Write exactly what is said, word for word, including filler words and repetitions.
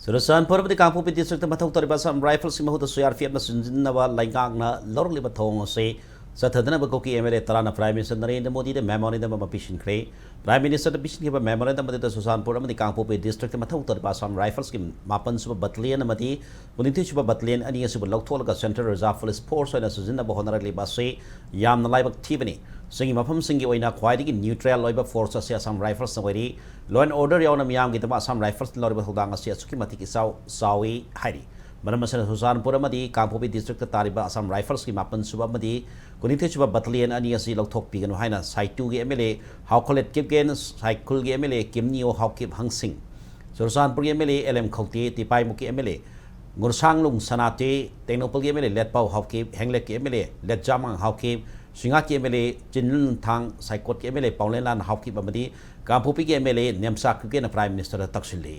ꯆꯨꯔꯆꯥꯟꯄꯨꯔ ꯑꯃꯗꯤ ꯀꯥꯡꯄꯣꯛꯄꯤ ꯗꯤꯁꯇ꯭ꯔꯤꯛꯇ ꯃꯊꯧ ꯇꯧꯔꯤꯕ ꯑꯁꯥꯝ ꯔꯥꯏꯐꯜꯁꯀꯤ ꯃꯍꯨꯠꯇ ꯁꯤ ꯑꯥꯔ ꯄꯤ ꯑꯦꯐꯅ ꯁꯤꯖꯤꯟꯅꯕ ꯂꯩꯉꯥꯛꯅ ꯂꯧꯔꯛꯂꯤꯕ ꯊꯧꯑꯣꯡ ꯑꯁꯤ ꯆꯠꯊꯗꯅꯕ ꯀꯨꯀꯤ ꯑꯦꯝ ꯑꯦꯜ ꯑꯦ ꯇꯔꯥꯅ ꯄ꯭ꯔꯥꯏꯝ ꯃꯤꯅꯤꯁꯇꯔ ꯅꯔꯦꯟꯗ꯭ꯔ ꯃꯣꯗꯤꯗ ꯃꯦꯃꯣꯔꯦꯟꯗꯝ ꯑꯃ ꯄꯤꯁꯤꯟꯈ꯭ꯔꯦ꯫ ꯄ꯭ꯔꯥꯏꯝ ꯃꯤꯅꯤꯁꯇꯔꯗ ꯄꯤꯁꯤꯟꯈꯤꯕ ꯃꯦꯃꯣꯔꯦꯟꯗꯝ ꯑꯗꯨꯗ ꯆꯨꯔꯆꯥꯟꯄꯨꯔ ꯑꯃꯗꯤ ꯀꯥꯡꯄꯣꯛꯄꯤ ꯗꯤꯁꯇ꯭ꯔꯤꯛꯇ ꯃꯊꯧ ꯇꯧꯔꯤꯕ ꯑꯁꯥꯝ ꯔꯥꯏꯐꯜꯁꯀꯤ ꯃꯥꯄꯟ ꯁꯨꯕ ꯕꯠꯇꯂꯤꯌꯟ ꯑꯃꯗꯤ ꯀꯨꯟꯅꯤꯊꯣꯏ ꯁꯨꯕ ꯕꯠꯇꯂꯤꯌꯟ ꯑꯅꯤ ꯑꯁꯤꯕꯨ ꯂꯧꯊꯣꯛꯂꯒ ꯁꯦꯟꯇ꯭ꯔꯦꯜ ꯔꯤꯖꯥꯔꯚ ꯄꯨꯂꯤꯁ ꯐꯣꯔꯁ ꯑꯣꯏꯅ ꯁꯤꯖꯤꯟꯅꯕ ꯍꯣꯠꯅꯔꯛꯂꯤꯕ ꯑꯁꯤ ꯌꯥꯝꯅ ꯂꯥꯏꯕꯛ ꯊꯤꯕꯅꯤ꯫ ꯁꯤꯒꯤ ꯃꯐꯝꯁꯤꯡꯒꯤ ꯑꯣꯏꯅ ꯈ꯭ꯋꯥꯏꯗꯒꯤ ꯅ꯭ꯌꯨꯇ꯭ꯔꯦꯜ ꯑꯣꯏꯕ ꯐꯣꯔꯁ ꯑꯁꯤ ꯑꯁꯥꯝ ꯔꯥꯏꯐꯜꯁꯅ ꯑꯣꯏꯔꯤ꯫ ꯂꯣ ꯑꯦꯟ ꯑꯣꯔꯗꯔ ꯌꯥꯎꯅ ꯃꯤꯌꯥꯝꯒꯤꯗꯃꯛ ꯑꯁꯥꯝ ꯔꯥꯏꯐꯜꯁꯅ ꯂꯧꯔꯤꯕ ꯊꯧꯗꯥꯡ ꯑꯁꯤ ꯑꯁꯨꯛꯀꯤ ꯃꯇꯤꯛ ꯏꯆꯥꯎ ꯆꯥꯎꯏ ꯍꯥꯏꯔꯤ꯫ ꯃꯔꯝ ꯑꯁꯤꯅ ꯆꯨꯔꯆꯥꯟꯄꯨꯔ ꯑꯃꯗꯤ ꯀꯥꯡꯄꯣꯛꯄꯤ ꯗꯤꯁꯇ꯭ꯔꯤꯛꯇ ꯇꯥꯔꯤꯕ ꯑꯁꯥꯝ ꯔꯥꯏꯐꯜꯁꯀꯤ ꯃꯥꯄꯟ ꯁꯨꯕ ꯑꯃꯗꯤ ꯀꯨꯟꯅꯤꯊꯣꯏ ꯁꯨꯕ ꯕꯠꯇꯂꯤꯌꯟ ꯑꯅꯤ ꯑꯁꯤ ꯂꯧꯊꯣꯛꯄꯤꯒꯅꯨ ꯍꯥꯏꯅ ꯁꯥꯏꯇꯨꯒꯤ M L A Haokholet Kipgen, ꯁꯥꯏꯈꯨꯜꯒꯤ M L A Kimneo Haokip ꯍꯪꯁꯤꯡ, ꯆꯨꯔꯆꯥꯟꯄꯨꯔꯒꯤ M L A L M Khaute, ꯇꯤꯄꯥꯏꯃꯨꯛꯀꯤ M L A Ngursanglur Sanate, ꯇꯦꯡꯅꯧꯄꯜꯒꯤ M L A Letpao Haokip, ꯍꯦꯡꯂꯦꯛꯀꯤ M L A Letzamang Haokip, ꯁꯤꯡꯉꯥꯛꯀꯤ ꯑꯦꯝ ꯑꯦꯜ ꯑꯦ ꯆꯤꯟꯂꯨꯟꯊꯥꯡ, ꯁꯥꯏꯀꯣꯠꯀꯤ M L A Paolienlal Haokip ꯑꯃꯗꯤ ꯀꯥꯡꯄꯣꯛꯄꯤꯒꯤ ꯑꯦꯝ ꯑꯦꯜ ꯑꯦ ꯅꯦꯝꯆꯥ ꯀꯤꯞꯒꯦꯟꯅ ꯄ꯭ꯔꯥꯏꯝ ꯃꯤꯅꯤꯁꯇꯔꯗ ꯇꯛꯁꯤꯜꯂꯤ꯫